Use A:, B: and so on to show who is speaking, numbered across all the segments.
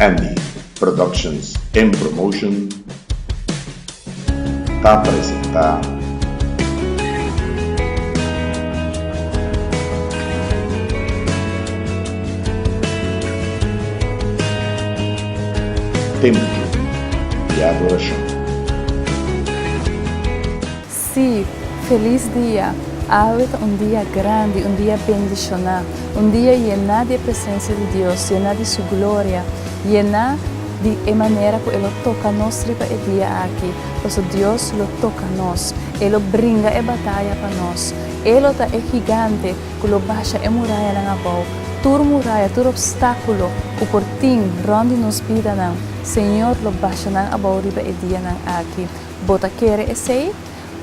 A: Andy Productions and Promotion ta presenta. Tempu di Adorashon.
B: Sí, felis dia! Awe ta un dia grandi, un dia bendishoná, un dia yená di e presensia di Dios, yená di Su gloria, yená di e manera ku E lo toka nos riba e dia aki. Pasobra Dios lo toka nos. E lo bringa e bataya pa nos. E lo ta e gigante ku lo basha e murayanan abou. Tur muraya, tur opstákulo ku por tin rònt di nos bidanan, Señor lo basha nan abou riba e dianan aki. Bo ta kere esei?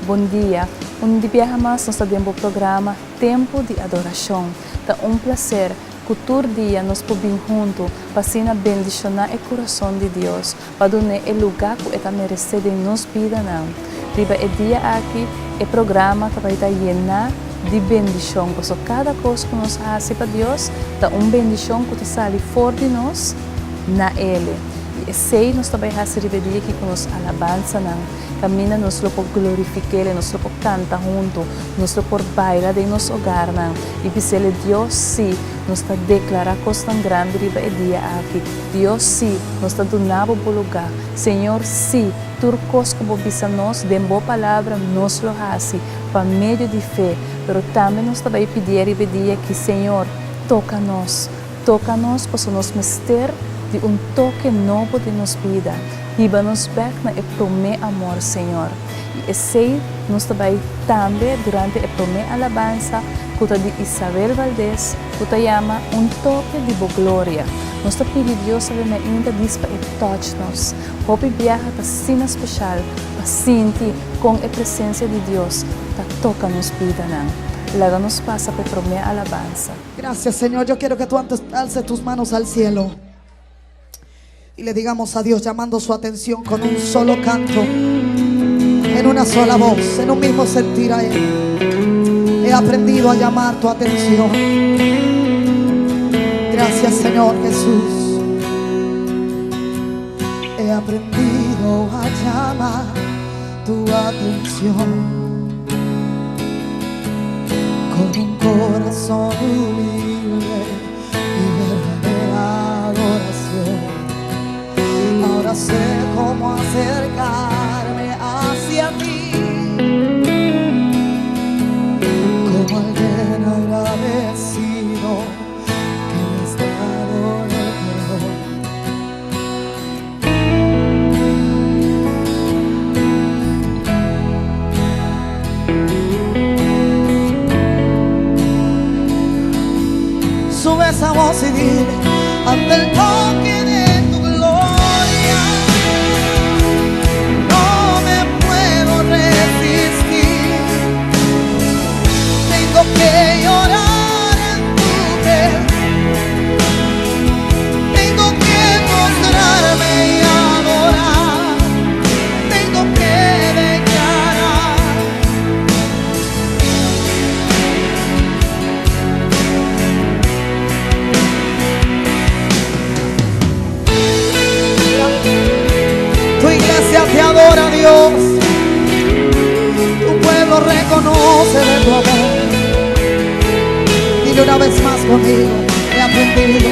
B: Bon dia! Un di biaha mas nos ta den bo programa Tempu di Adorashon. Ta un plaser ku tur dia nos por bin huntu pa asina bendishoná e kurason di Dios, pa dun'é e lugá ku e ta meresé den nos bidanan. Riba e dia aki e programa ta bai ta yená di bendishon, pasobra kada kos ku nos hasi pa Dios ta un bendishon ku ta sali for di nos na El. I esei nos ta bai hasi riba e dia aki ku nos alabansanan, kaminda nos lo por glorifik'El, nos lo por kanta huntu, nos lo por baila den nos ogarnan i bis'El, Dios, sí, nos ta deklará kosnan grandi riba e dia aki. Dios, sí, nos ta duna Bo Bo lugá. Señor, sí, tur kos ku Bo bisa nos den Bo Palabra, nos lo hasi pa medio di fe. Pero tambe nos ta bai pidié riba e dia aki, Señor, toka nos. Toka nos pasobra nos mester di un toke nobo den nos bida. Hiba nos bek na e promé amor, Señor. I esei nos ta bai tambe durante e promé alabansa ku ta di Isabel Valdez ku ta yama Un toke di bo gloria. Nos ta pidi Dios awe mainta dis pa e touch nos. Hopi biaha ta asina speshal pa sinti kon e presensia di Dios ta toka nos bidanan. Laga nos pasa pa e promé alabansa.
C: Gracias Señor, yo quiero que tú antes alces tus manos al cielo y le digamos a Dios llamando su atención con un solo canto, en una sola voz, en un mismo sentir a Él. He aprendido a llamar tu atención. Gracias Señor Jesús. He aprendido a llamar tu atención con un corazón humilde y verdadera adoración. Ahora sé cómo acercarme hacia ti, como alguien agradecido que me has dado el perdón. Sube esa voz y dile ante el toque de tu gloria no me puedo resistir. Tengo que llorar en tu piel. Tengo que mostrarme y adorar. Tengo que declarar. Tu iglesia te adora, Dios. Tu pueblo reconoce de tu amor. Dile una vez más conmigo, he aprendido,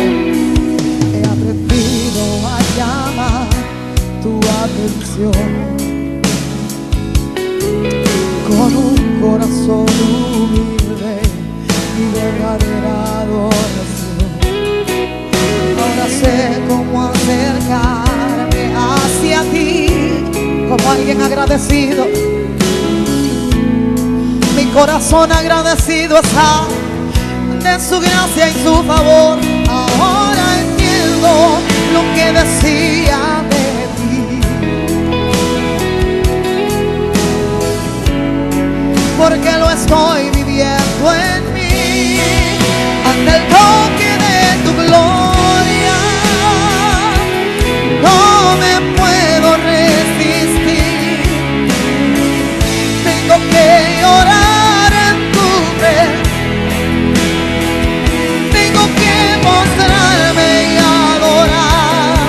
C: he aprendido a llamar tu atención con un corazón humilde y verdadera adoración. Ahora sé cómo acercarme hacia ti como alguien agradecido. Mi corazón agradecido está de su gracia y su favor. Ahora entiendo lo que decía de ti. Porque lo estoy viviendo en mí. Ante el toque de tu gloria, no me puedo resistir. Tengo que llorar en tu piel. Tengo que mostrarme y adorar.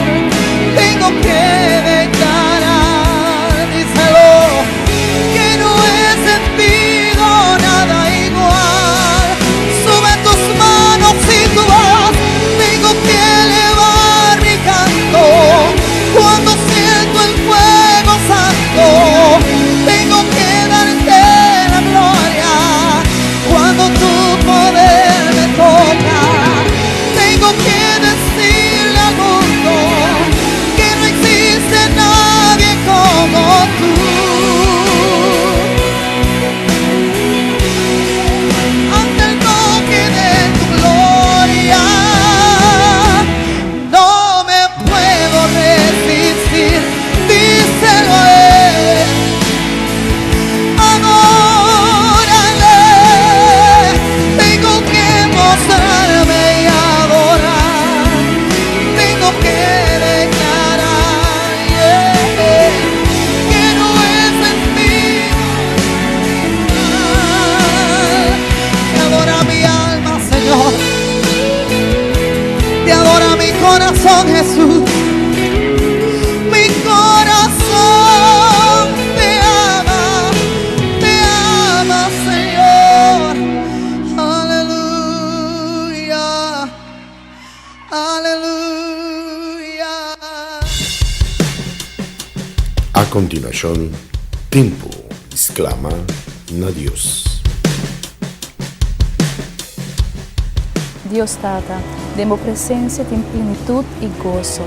C: corazón, Jesús. Mi corazón te ama, te ama, Señor. Aleluya, aleluya.
A: A kontinuashon, Tempu di Sklama na Dios.
B: Dios Tata, den bo presencia tin plenitud y goso.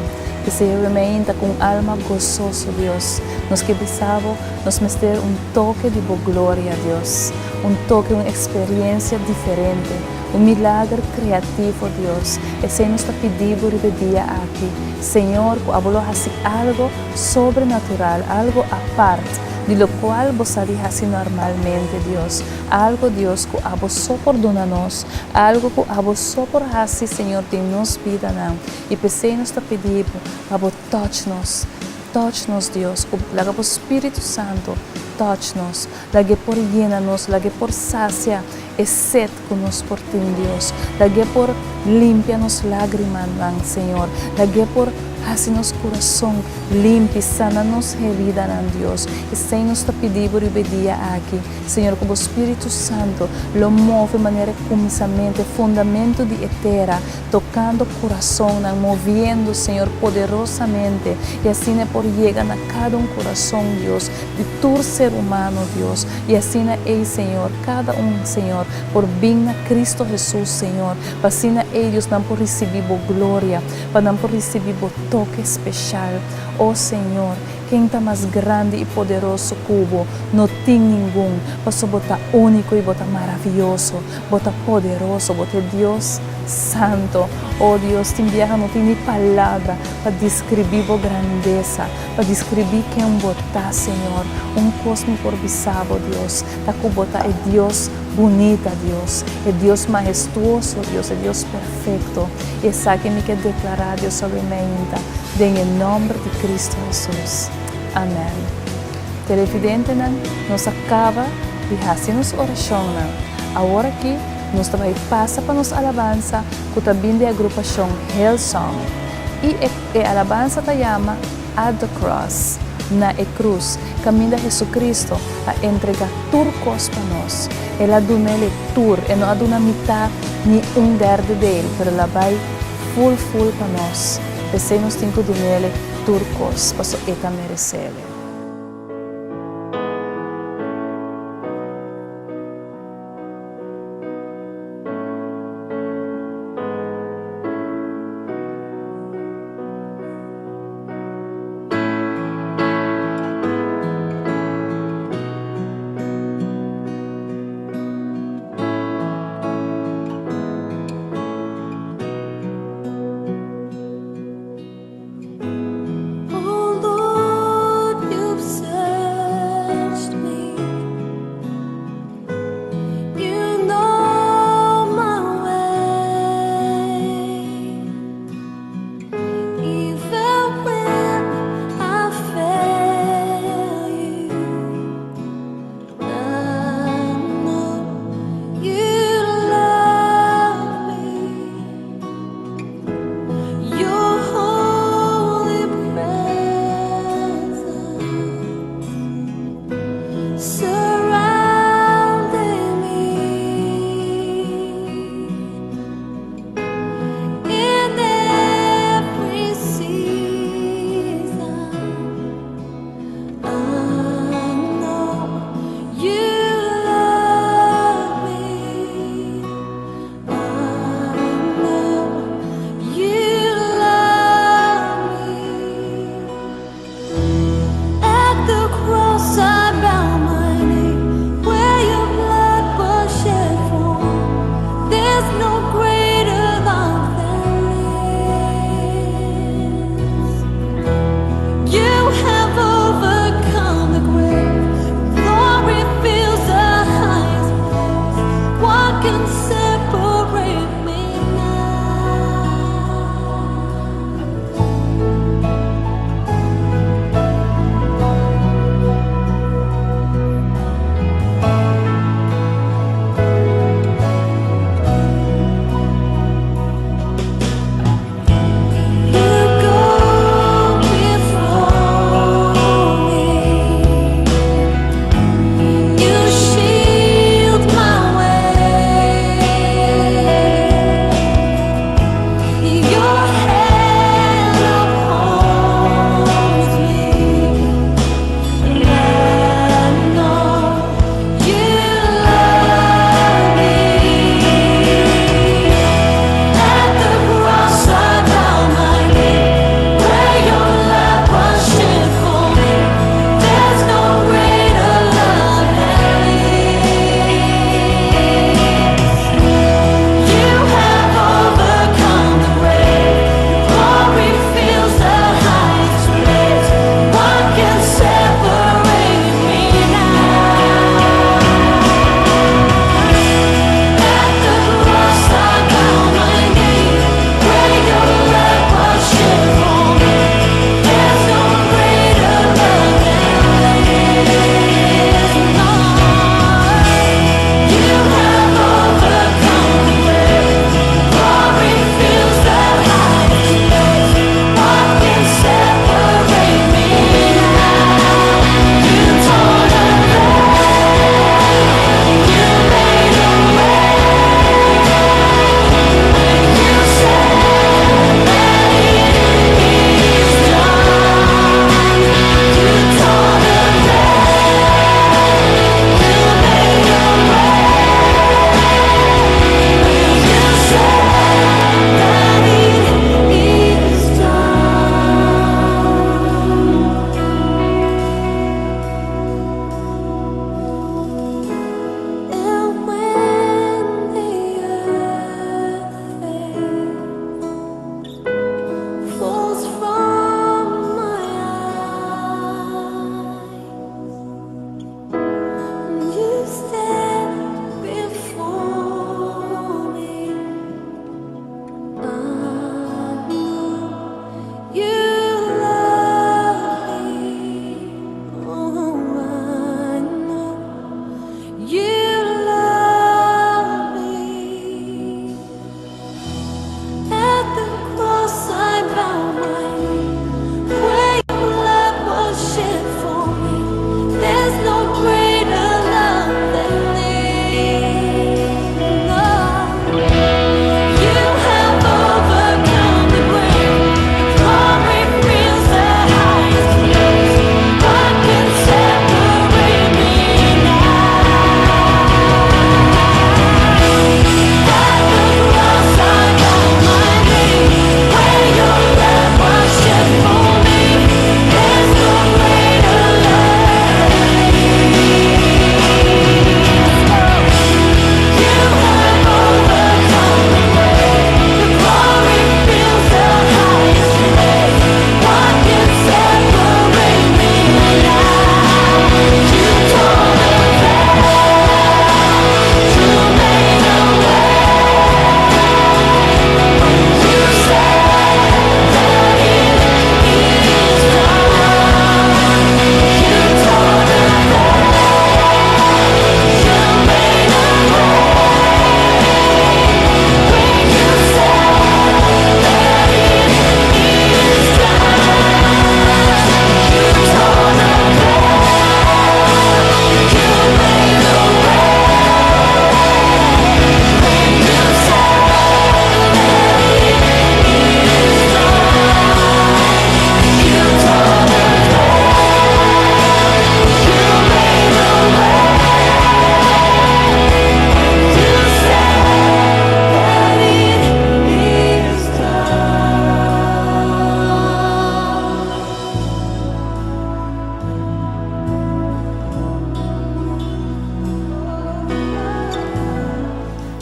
B: P'esei awe meinta cu un alma gososo, Dios, nos ke bisa bo, nos mester un toke di bo gloria, Dios. Un toke, un experiencia diferente, un milager creativo, Dios. Esei nos ta pidi bo riba e dia aki, Señor, cu abo lo haci algo sobrenatural, algo apart di locual bo sa di haci normalmente, Dios. Algo, Dios, cu abo so por duna nos, algo cu abo so por haci, Señor, den nos bidanan. Y p'esey nos ta pidi Bo pa Bo touch nos. Touch nos, Dios, cu laga Bo Spiritu Santo touch nos. Lag'e por yena nos, lag'e por sacia e sed cu nos por tin, Dios. Lag'e por limpia nos lagrimanan, Señor. Lag'e por haci nos curason limpi, sana nos heridanan, Dios. Esey nos ta pidi Bo riba e dia aki. Señor, ku bo Spiritu Santo lo move manera e kuminsamentu, e fundamentu di e tera, tokando kurasonnan, moviendo, Señor, poderosamente, i asina e por yega na kada un kurason, Dios, di tur ser humano, Dios, i asina ei, Señor, kada un, Señor, por bin na Cristo Hesus, Señor, pa asina ei, Dios, nan por risibí bo gloria, pa nan por risibí bo toke speshal. O Señor, Ken ta mas grandi i poderoso ku bo? No tin ningun, pasobra bo ta úniko i bo ta maravioso. Bo ta poderoso, bo ta e Dios santo. O Dios, tin biaha no tin ni palabra pa deskribí bo grandesa, pa deskribí ken bo ta, Señor. Un kos mi por bisa bo, Dios, ta ku bo ta e Dios bunita, Dios, e Dios mahestuoso, Dios, e Dios perfekto. I esaki mi ke deklará, Dios, awe meinta. Den e nomber di Cristo Jesus. Amen. Televidentenan, nos a caba di haci nos oracionnan. Awor aki nos ta bay pasa pa nos alabansa cu ta bin di agrupacion Hillsong. Y e e alabansa ta yama At the Cross, Na e Cruz, caminda Jesucristo a entrega tur cos pa nos. El a dun'el e tur, e no a duna mitad ni un derde d'el, pero el a bay full full pa nos. P'esei nos tin ku dun'El tur kos, paso E ta meresele.
D: Oh Lord,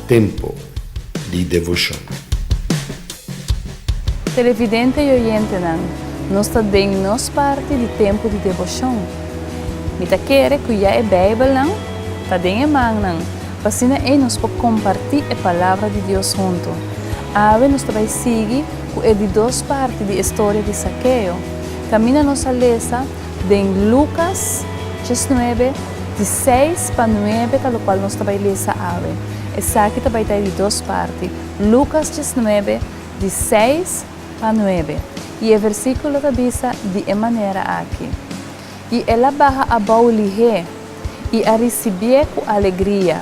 A: Tempo di devoshon.
B: Televidente y oyentenan, nos ta den nos parti di Tempo di Deboshon. Mi ta kere cu ya e Bijbelnan ta den e mannan, pa asina ey nos por comparti e Palabra di Dios hunto. Awe nos ta bay sigui cu e di dos parti di e storia di Sakeo. Caminda nos a lesa den Lucas 19, di seis pa nuebe ta locual nos ta bay lesa awe. Esaki ta bay ta e di dos parti, Lucas 19, di seis pa nuebe. Y e versiculo ta bisa di e manera aki, Y el a baha abou lihé, y a ricibié cu alegria.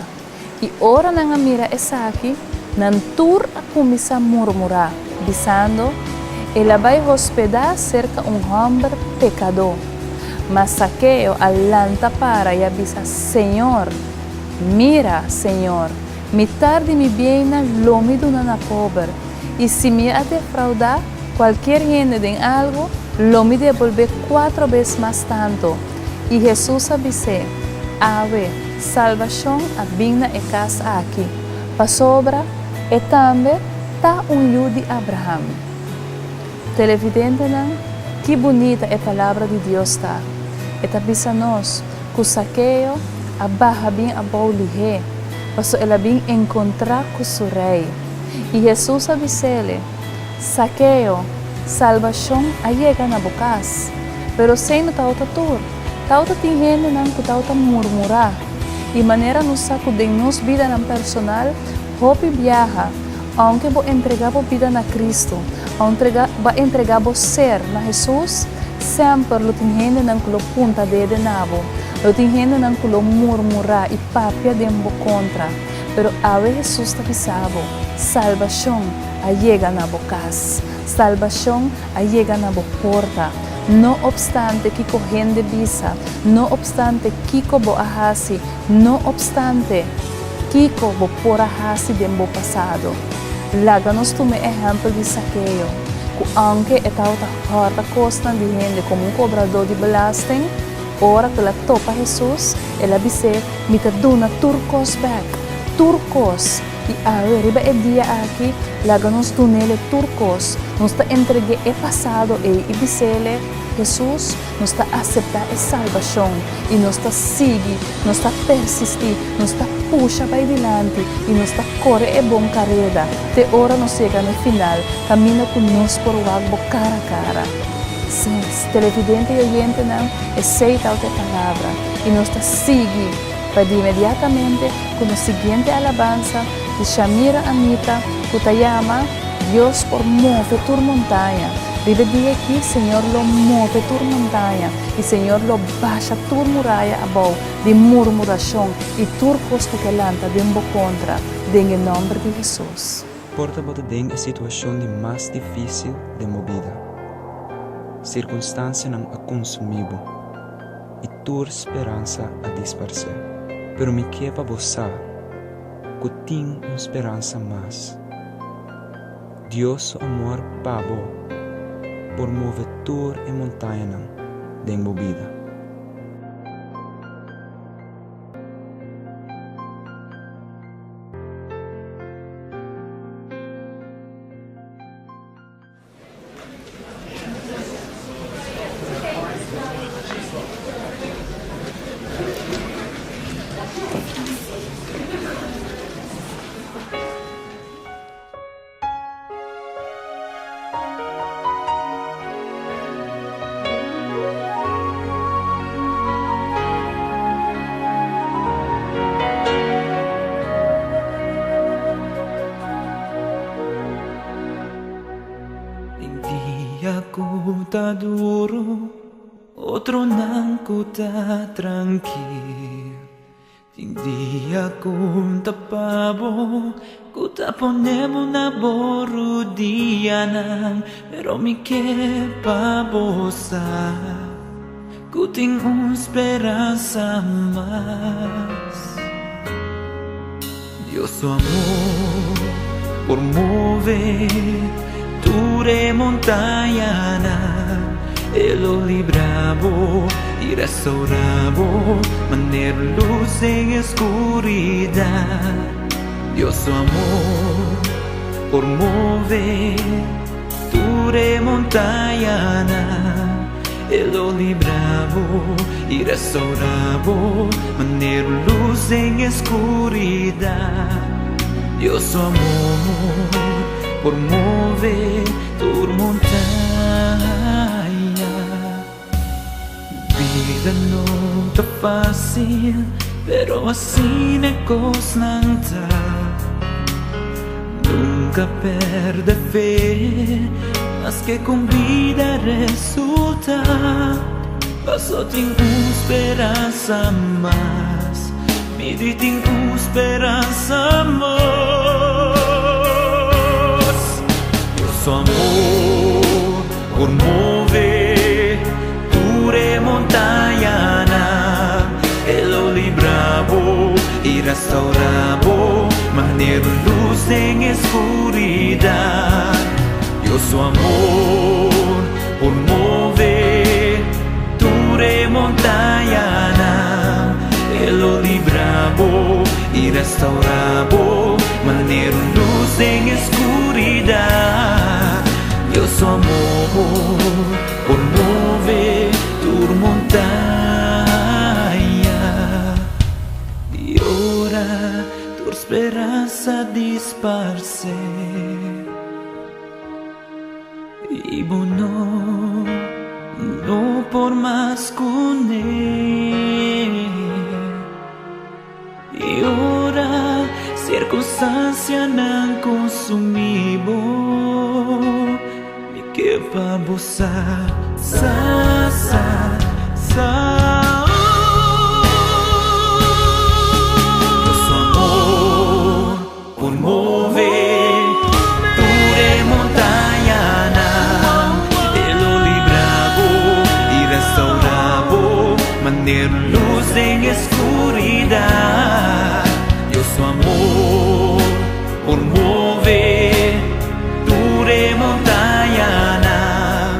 B: Y ora nan a mira esaki, nan tur a cuminsá murmurá, bisando, El a bai hospedá cerca un homber pecadó. Ma Sakeo a lanta para y a bisa, Señor, mira, Señor, mitar di mi biennan lo mi duna na pober, y si mi a defraudá cualkier hende den algo, lo mi debolbé cuatro bes mas tanto. Y Jesús a bis'é, Awe, salbashon a bin na e kas aki, pasobra e tambe ta un yu di Abraham. Televidentenan, ki bunita e Palabra di Dios ta! E ta bisa nos ku Sakeo a baha bin abou lihé, paso el a bin enkontrá ku su Rei. I Hesus a bis'ele, Sakeo, salbashon a yega na bo kas. Pero esei no tabata tur. Tabata tin hendenan ku tabata murmurá. I manera nos sa ku den nos bidanan personal, hopi biaha, ounke bo entregá bo bida na Kristu, ounke bo a entregá bo ser na Hesus, semper lo tin hendenan ku lo punta dede na bo. Lo tin hendenan ku lo murmurá i papia den bo kontra. Pero awe Hesus ta bisa bo, Salbashon a yega na bo kas. Salbashon a yega na bo porta. No opstante kiko hende bisa, no opstante kiko bo a hasi, no opstante kiko bo por a hasi den bo pasado. Laga nos tuma e ehèmpel di Sakeo, ku ounke e tabata hòrta kosnan di hende komo un kobradó di belasting, ora ku el a topa Hesus, el a bis'é, Mi ta duna tur kos bèk, tur kos! I awe, riba e dia aki, laga nos dun'Ele tur kos. Nos ta entreg'é e pasado ei i bis'Ele, Hesus, nos ta aseptá e salbashon i nos ta sigui, nos ta persistí, nos ta pusha bai dilanti i nos ta kore e bon kareda te ora nos yega na e final, kaminda ku nos por wak Bo kara kara. Sí, televidente i oyentenan, esei ta e palabra i nos ta sigui. Pa di inmediatamente ku nos siguiente alabansa di Shamira Anita ku ta yama Dios por move tur montaña. Riba e dia aki Señor lo move tur montaña i Señor lo basha tur muraya abou di murmurashon i tur kos ku ke lanta den bo kontra den e nòmber di Hesus.
D: Por ta bo ta den e situashon di mas difísil den bo bida. Sirkunstansianan a konsumí bo. i tur speransa a disparsé. Pero mi ke pa bo sa ku tin un speransa mas. Dios su amor pa bo por move tur e montañanan den bo bida.
E: Den dia ku ta duru, otronan ku ta trankil. Tin dia ku ta pa bo, ku ta pone bo na bo rudianan. Pero mi ke pa bo sa ku tin un speransa mas. Dios su amor por move tur e montañanan. E lo libra bo i restaura bo manera lus den e skuridat. Dios su amor por move tur e montañanan, E lo libra bo i restaura bo manera un lus den e skuridat. Dios su amor por move tur montaña. Bida no ta fácil, pero asina e kosnan ta. Nunka pèrdè fe, maske kon bida resultá. Paso tin un speransa mas, mi di tin un speransa mas. Dios su amor por move tur e montañanan, E lo libra bo i restaura bo manera un lus den e skuridat. Dios su amor por move tur e montañanan, E lo libra bo i restaura bo manera un lus den e skuridat. Dios su amor por move tur montaña. I ora tur speransa disparsé, i bo no, no por mas kuné. I ora sirkunstansianan konsumí bo, mi ke pa bo sa, sa, sa, sa. Dios su amor por move tur e montañanan, E lo libra bo i restaura bo manera un lus den e skuridat. Dios su amor por move tur e montañanan,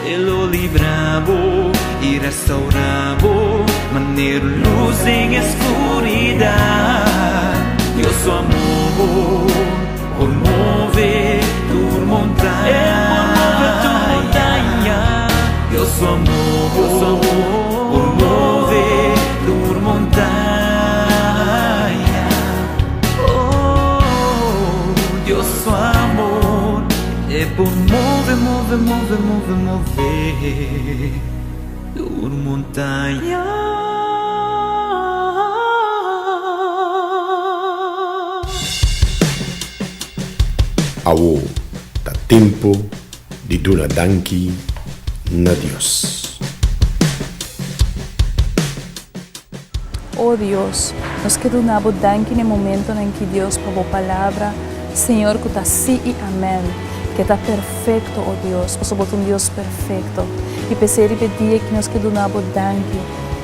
E: E lo libra bo i restaura bo manera un lus den e skuridat. Dios su amor por move tur montaña. Dios su amor por move tur montaña. Oh, Dios su amor e por move, move, move, move, move tur montaña.
A: Awo ta tempo di duna danki na Dios.
B: O Dios, nos ke duna Bo danki na e momentonan ki, Dios, pa Bo Palabra, Señor, ku ta sí i amèn, ke ta perfekto, o Dios, pasobra Bo ta un Dios perfekto. I p'esei riba e dia ki nos ke duna Bo danki.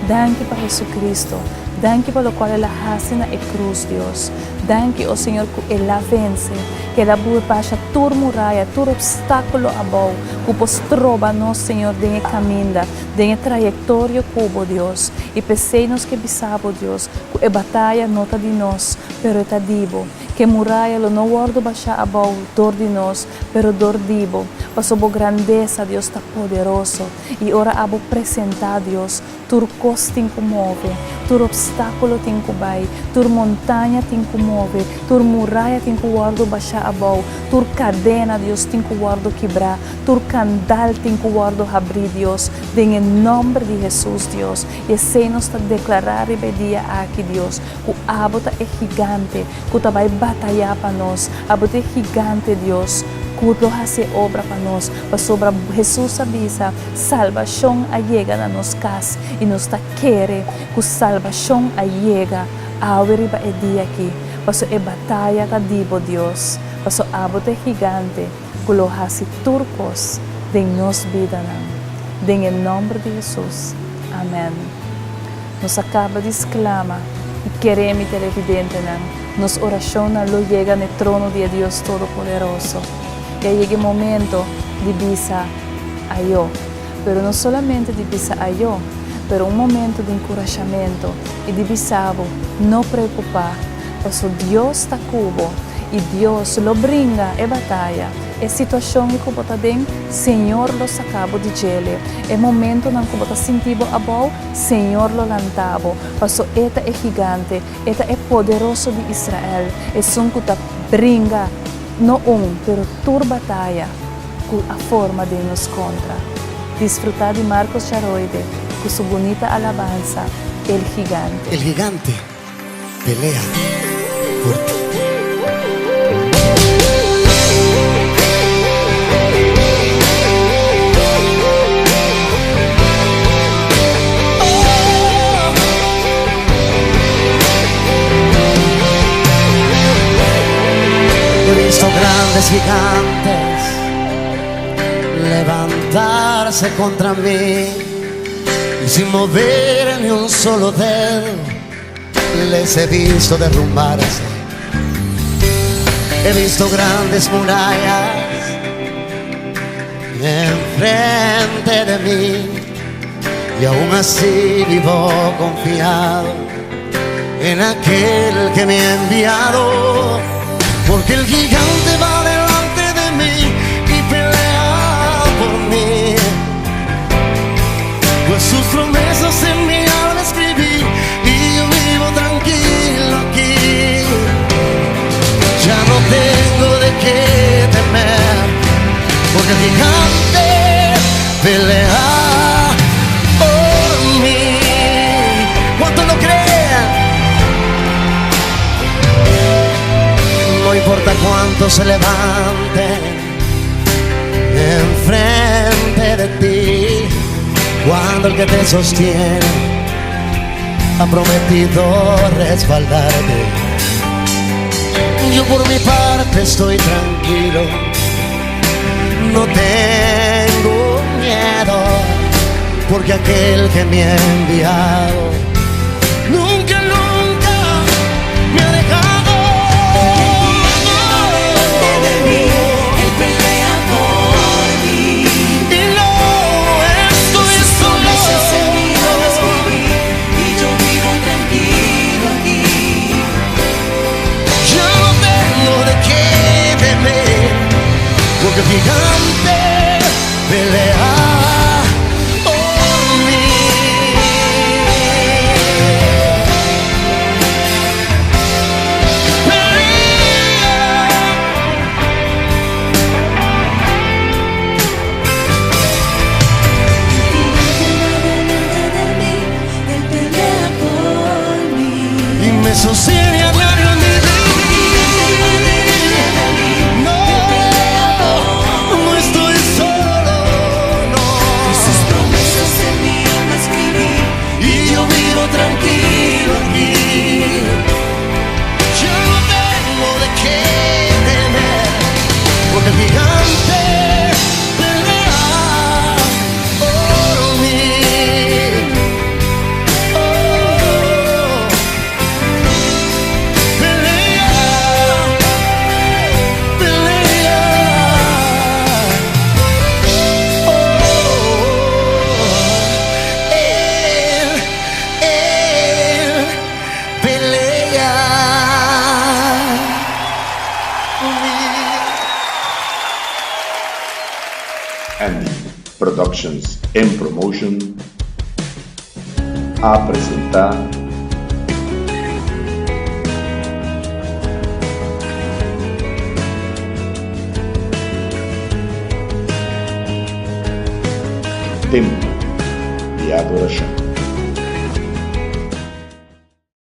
B: Danki pa Jesucristo. Danki pa lokual El a hasi na e krus, Dios. Danki, o Señor, ku El a vense, ku El a basha tur muraya, tur opstákulo abou ku por stroba nos, Señor, den e kaminda, den e trayektorio ku Bo, Dios. I p'esei nos ke bisa Bo, Dios, ku e bataya no ta di nos, pero e ta di Bo. Ku e muraya lo no wòrdu bashá abou dor di nos, pero dor di Bo. Pasobra Bo grandesa, Dios, ta poderoso. I ora abo presentá Dios, tur kos tin ku move, tur opstákulo tin ku bai, tur montaña tin ku move, tur muraya tin ku wòrdu bashá abou, tur kadena, Dios, tin ku wòrdu kibrá, tur kandal tin ku wòrdu habrí, Dios, den e nòmber di Hesus, Dios. I esei nos ta deklará riba e dia aki, Dios, ku abo ta e gigante ku ta bai batayá pa nos. Abo ta e gigante, Dios, ku lo hasi e obra pa nos. Pasobra Hesus a bisa, Salbashon a yega na nos kas, i nos ta kere ku salbashon a yega awe riba e dia aki, paso e bataya ta di bo, Dios, paso abo ta e gigante ku lo hasi tur kos den nos bidanan. Den e nòmber di Hesus, amèn. Nos a kaba di sklama i kere, mi televidentenan, nos orashonnan lo yega n'e trono di e Dios Todopoderoso. I a yega e momento di bisa ayó. Pero no solamente di bisa ayó, pero un momento di enkurashamentu i di bisa bo, No preokupá. Paso Dios ta ku bo i Dios lo bringa e bataya. E situashon ku bo ta den, Señor lo saka bo di djele. E momentonan ku bo ta sinti bo abou, Señor lo lanta bo. Paso E ta e gigante, E ta e poderoso di Israel, esun ku ta bringa no un, pero tur bataya ku a forma den nos kontra. Disfrutá di Marcos Charoide ku su bunita alabansa, El Gigante.
F: El Gigante pelea por ti. He visto grandes gigantes levantarse contra mí y sin mover ni un solo dedo les he visto derrumbarse. He visto grandes murallas enfrente de mí y aún así vivo confiado en aquel que me ha enviado, porque el gigante va delante de mí y pelea por mí. Pues sus promesas en mi alma escribí y yo vivo tranquilo aquí. Ya no tengo de qué temer, porque el gigante pelea por mí. ¿Cuánto lo creen? No importa cuánto se levanten enfrente de ti, cuando el que te sostiene ha prometido respaldarte. Yo por mi parte estoy tranquilo, no tengo miedo, porque aquel que me ha enviado nunca, nunca me ha dejado.
E: De mí, él pelea por mí.
F: Y no estoy
E: Sus promesas en
F: solo.
E: mi alma escribí y yo vivo tranquilo aquí.
F: Yo no tengo de qué temer, porque el gigante pelea por mí. Pelea.
E: El gigante va delante de mí, él pelea por mí.
F: Y me sostiene a diario en mi
E: El gigante va delante de mí,
F: No,
E: él pelea por
F: no
E: mí.
F: estoy solo, no.
E: Sus promesas en mi alma escribí
F: Y yo vivo tranquilo aquí. Yo no tengo de qué temer, porque el gigante pelea por mí. Oh, pelea, pelea. Oh, él pelea por mí.
A: Andy Productions and Promotion a presenta Tempo di Adoracion.